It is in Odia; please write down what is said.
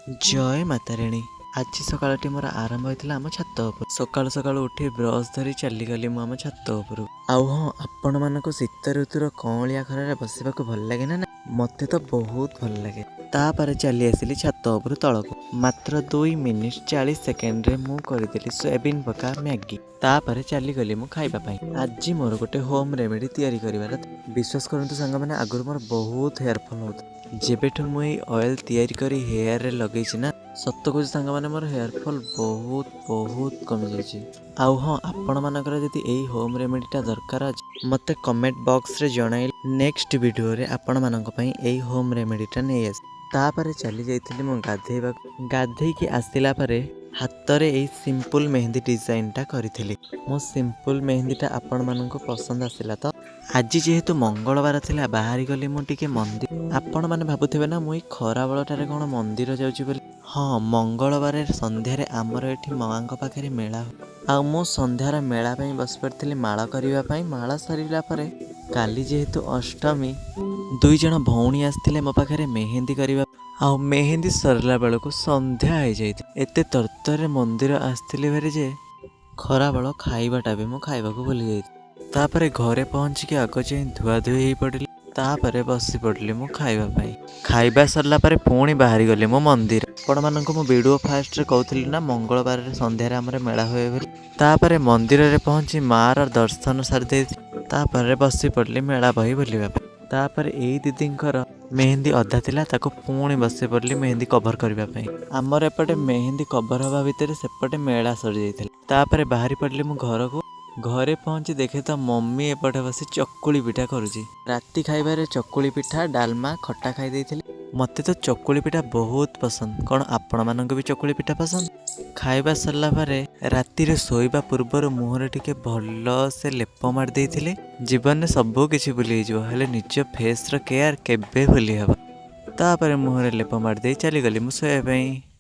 ଜୟ ମାତାରିଣୀ। ଆଜି ସକାଳଟି ମୋର ଆରମ୍ଭ ହୋଇଥିଲା ଆମ ଛାତ ଉପରେ। ସକାଳୁ ସକାଳୁ ଉଠି ବ୍ରସ୍ ଧରି ଚାଲିଗଲି ମୁଁ ଆମ ଛାତ ଉପରକୁ। ଆଉ ହଁ, ଆପଣମାନଙ୍କୁ ଶୀତ ଋତୁର କଅଁଳିଆ ଖରାରେ ବସିବାକୁ ଭଲ ଲାଗେ ନା? ନା, ମୋତେ ତ ବହୁତ ଭଲ ଲାଗେ। ତାପରେ ଚାଲି ଆସିଲି ଛାତ ଉପରୁ ତଳକୁ। ମାତ୍ର 2 ମିନିଟ୍ 40 ସେକେଣ୍ଡରେ ମୁଁ କରିଦେଲି ସୋୟାବିନ୍ ପକା ମ୍ୟାଗି। ତାପରେ ଚାଲିଗଲି ମୁଁ ଖାଇବା ପାଇଁ। ଆଜି ମୋର ଗୋଟେ ହୋମ୍ ରେମେଡ଼ି ତିଆରି କରିବାର। ବିଶ୍ୱାସ କରନ୍ତୁ ସାଙ୍ଗମାନେ, ଆଗରୁ ମୋର ବହୁତ ହେୟାର ଫଲ୍ ହେଉଥିଲା। ଯେବେଠୁ ମୁଁ ଏଇ ଅଏଲ୍ ତିଆରି କରି ହେୟାରରେ ଲଗେଇଛି ନା, ସତ କହୁଛି ସାଙ୍ଗମାନେ, ମୋର ହେୟାର ଫଲ୍ ବହୁତ ବହୁତ କମିଯାଇଛି। ଆଉ ହଁ, ଆପଣମାନଙ୍କର ଯଦି ଏଇ ହୋମ୍ ରେମେଡ଼ିଟା ଦରକାର ଅଛି, ମୋତେ କମେଣ୍ଟ ବକ୍ସରେ ଜଣାଇଲେ ନେକ୍ସଟ ଭିଡ଼ିଓରେ ଆପଣମାନଙ୍କ ପାଇଁ ଏଇ ହୋମ୍ ରେମେଡ଼ିଟା ନେଇ ଆସିବି। ତାପରେ ଚାଲି ଯାଇଥିଲି ମୁଁ ଗାଧେଇବାକୁ। ଗାଧେଇକି ଆସିଲା ପରେ ହାତରେ ଏଇ ସିମ୍ପଲ୍ ମେହେନ୍ଦି ଡିଜାଇନଟା କରିଥିଲି। ମୋ ସିମ୍ପଲ୍ ମେହେନ୍ଦିଟା ଆପଣମାନଙ୍କୁ ପସନ୍ଦ ଆସିଲା ତ? ଆଜି ଯେହେତୁ ମଙ୍ଗଳବାର ଥିଲା, ବାହାରି ଗଲି ମୁଁ ଟିକେ ମନ୍ଦିର। ଆପଣମାନେ ଭାବୁଥିବେ ନା, ମୁଁ ଏଇ ଖରାବେଳଟାରେ କ'ଣ ମନ୍ଦିର ଯାଉଛି ବୋଲି। ହଁ, ମଙ୍ଗଳବାର ସନ୍ଧ୍ୟାରେ ଆମର ଏଠି ମାଆଙ୍କ ପାଖରେ ମେଳା ହୁଏ। ଆଉ ମୁଁ ସନ୍ଧ୍ୟାର ମେଳା ପାଇଁ ବସି ପଡ଼ିଥିଲି ମାଳ କରିବା ପାଇଁ। ମାଳ ସରିଲା ପରେ କାଲି ଯେହେତୁ ଅଷ୍ଟମୀ, ଦୁଇ ଜଣ ଭଉଣୀ ଆସିଥିଲେ ମୋ ପାଖରେ ମେହେନ୍ଦି କରିବା। ଆଉ ମେହେନ୍ଦି ସରିଲା ବେଳକୁ ସନ୍ଧ୍ୟା ହେଇଯାଇଥିଲା। ଏତେ ତରତରରେ ମନ୍ଦିର ଆସିଥିଲି ଭାରି ଯେ ଖରାବେଳ ଖାଇବାଟା ବି ମୁଁ ଖାଇବାକୁ ଭୁଲି ଯାଇଥିଲି। ତାପରେ ଘରେ ପହଞ୍ଚିକି ଆଗ ଯାଇ ଧୁଆ ଧୁଇ ହେଇ ପଡ଼ିଲି। ତାପରେ ବସି ପଡ଼ିଲି ମୁଁ ଖାଇବା ପାଇଁ। ଖାଇବା ସରିଲା ପରେ ପୁଣି ବାହାରି ଗଲି ମୁଁ ମନ୍ଦିର। ଆପଣମାନଙ୍କୁ ମୁଁ ଭିଡ଼ିଓ ଫାଷ୍ଟରେ କହୁଥିଲି ନା, ମଙ୍ଗଳବାରରେ ସନ୍ଧ୍ୟାରେ ଆମର ମେଳା ହୁଏ ବୋଲି। ତାପରେ ମନ୍ଦିରରେ ପହଞ୍ଚି ମାଆର ଦର୍ଶନ ସାରି ଦେଇଥିଲି। ତାପରେ ବସି ପଡ଼ିଲି ମେଳା ବହି ବୁଲିବା ପାଇଁ। ତାପରେ ଏଇ ଦିଦିଙ୍କର ମେହେନ୍ଦି ଅଧା ଥିଲା, ତାକୁ ପୁଣି ବସି ପଡ଼ିଲି ମେହେନ୍ଦି କଭର କରିବା ପାଇଁ। ଆମର ଏପଟେ ମେହେନ୍ଦି କଭର ହେବା ଭିତରେ ସେପଟେ ମେଳା ସରିଯାଇଥିଲା। ତାପରେ ବାହାରି ପଡ଼ିଲି ମୁଁ ଘରକୁ। ଘରେ ପହଞ୍ଚି ଦେଖେ ତ ମମି ଏପଟେ ବସି ଚକୁଳି ପିଠା କରୁଛି। ରାତି ଖାଇବାରେ ଚକୁଳି ପିଠା, ଡାଲମା, ଖଟା ଖାଇ ଦେଇଥିଲି। ମୋତେ ତ ଚକୁଳି ପିଠା ବହୁତ ପସନ୍ଦ। କ'ଣ ଆପଣମାନଙ୍କୁ ବି ଚକୁଳି ପିଠା ପସନ୍ଦ? ଖାଇବା ସରିଲା ପରେ ରାତିରେ ଶୋଇବା ପୂର୍ବରୁ ମୁହଁରେ ଟିକେ ଭଲସେ ଲେପ ମାରି ଦେଇଥିଲି। ଜୀବନରେ ସବୁ କିଛି ଭୁଲି ହେଇଯିବ, ହେଲେ ନିଜ ଫେସ୍ର କେୟାର କେବେ ଭୁଲି ହେବ? ତାପରେ ମୁହଁରେ ଲେପ ମାରିଦେଇ ଚାଲିଗଲି ମୁଁ ଶୋଇବା ପାଇଁ।